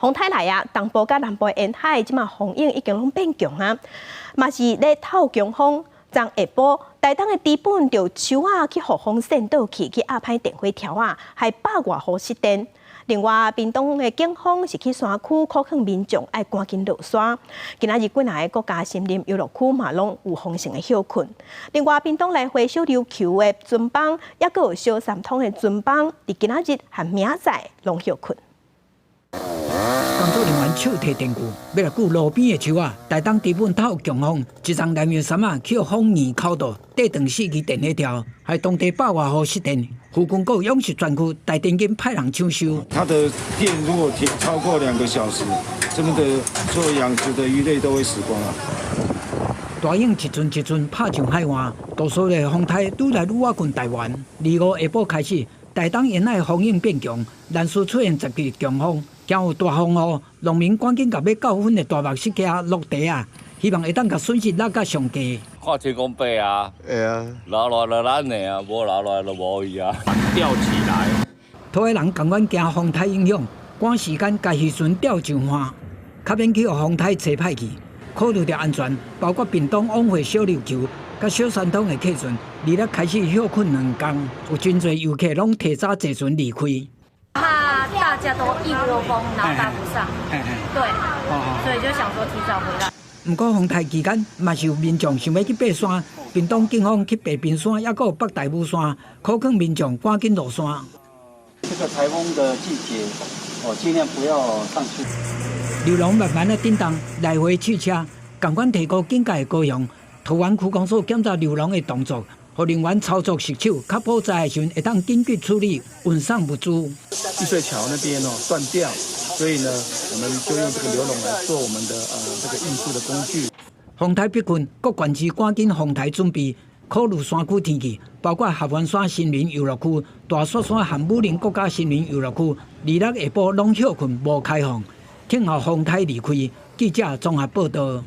風颱來啊，東部佮南部沿海這馬風湧已經攏變強啊，嘛是咧透強風。昨下晡，台東的知本著樹仔去予風扇倒去，去壓歹電火柱仔，害百外戶失電。另外，屏東的警方是去山區苦勸民眾愛趕緊落山。今仔日幾若个國家森林遊樂區嘛攏有封城的歇睏。另外，屏東來回小琉球的船班，抑閣有小三通的船班，佇今仔日和明仔載攏歇睏。工作人員手提電鋸，欲來鋸路邊的樹仔。台東知本透強風，一叢南洋杉仔去予風硬哭倒，短斷四支電火柱，害當地百外戶失電。附近閣有養殖專區，台電緊派人搶修。它的電如果停超過2個小時，這邊的做養殖的魚類都會死光啊。大湧一陣一陣拍上海岸，多數的風颱愈來愈倚近台灣。25下晡開始，台東沿海風湧變強，連續出現10日強風，驚有大風雨，農民趕緊共欲夠粉的大麥釋機落地啊，希望會當共損失落甲上低。看天公伯啊，會啊，落落就咱的啊，無落來就無去啊。釣起來。土耳人共款驚風颱影響，趕時間共漁船吊上岸，較免去予風颱吹歹去。考慮著安全，包括屏東往回小琉球、佮小三通的客船，26開始歇睏兩工，有真濟遊客攏提早坐船離開。怕大家都一窩蜂，然後搭不上，對，所以就想說提早回來。毋過風颱期間，嘛是有民眾想欲去爬山，屏東警方去白冰山，抑閣有北大武山，苦勸民眾趕緊落山。這個颱風的季節，哦，盡量不要上去。牛龍慢慢的振動，來回試車，共款提高警戒的高雄桃園區公所檢查牛龍的動作，予人員操作熟手，確保災害時會當緊急處理運送物資。溢水橋那邊哦斷掉，所以呢，我們就用這個牛籠來做我們的這個運輸的工具。風颱逼近，各縣市趕緊防颱準備，考慮山區天氣，包括合歡山森林遊樂區、大雪山和武陵國家森林遊樂區，26下晡攏歇睏無開放，聽候風颱離開。記者綜合報道。